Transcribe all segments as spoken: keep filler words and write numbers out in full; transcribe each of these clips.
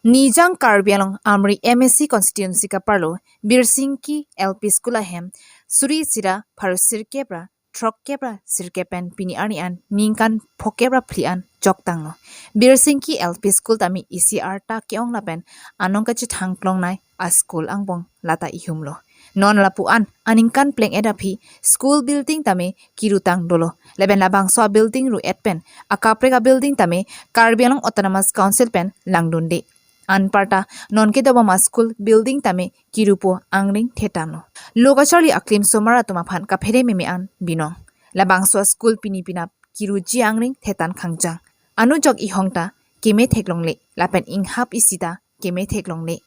Nijang Karbi Anglong Amri M A C constituency kaparlo Birsingki L P School ahem suri sira pharo sirkep ra throk kep ra sirkep pen pini arni an ningkan phokep ra phli an joktanglo. Birsingki L P School tame isi arta ke-ong lapen anong kachethang klongnei a school angbong lata ihumlo. Non lapu an aningkan pleng-et aphi school building tame kirutang dolo. Lapen labangso a building ru-et pen akaprek a building tame Karbi Anglong Autonomous Council pen langdunde. Anparta non kedobom a school building tame kirupo angring thetanlo. Lo kacharli aklim somar atum aphan kaphere meme an binong. Labangso a school pini pinap kiruji angring thetan khangjang. Anujok ihong ta keme theklongle lapen inghap isi ta keme theklongle.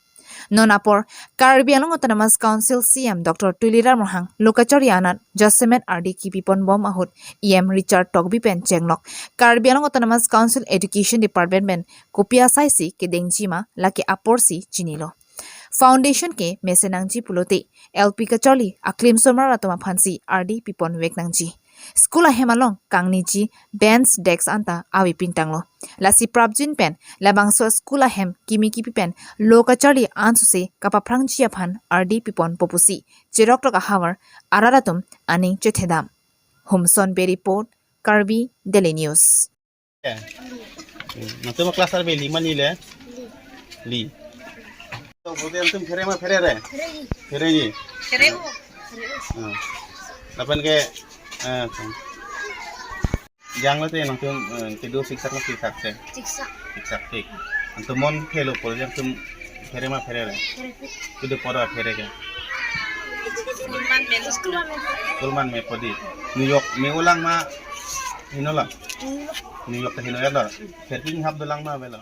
Non apor Karbi Anglong Autonomous Council C M Doctor Tuliram Ronghang lo kacharli anat jasemet ardi kipipon bom ahut E M Richard Tokbi pen chenglok Karbi Anglong Autonomous Council Education Department pen kopi asai si kedengji ma lake apor si chinilo. Foundation ke mesen nangji pulote L P kacharli aklim somar atum aphan si ardi pipon vek nangji. School ahem along kangniji bench desk anta ave pintanglo. Lasi prapjin pen labangso school ahem kimi kipi pen lo kacharli ansose kapaphrangji aphan ardi pipon po pusi cherok tok ahavar arat atum aning chethedam. Humson Bey report, Karbi Daily News. Eh. Hmm, nangtum class arve li ma ni le? Li. To bote nangtum phere ma pherere? Phereji. Pherere. Hmm. Lapen ke, eh, janglo te nangtum, eh, kedo siksak ma siksak se? Siksak. Siksak tik. Nangtum mon phelo pol nangtum phere ma pherere? Phere tik. Kedo pora phere ke? School man me. School man me. School man me podi. New York me-olang ma henolang? New York. New York ta heno ya lo. Pherpi inghap dolang ma avelo?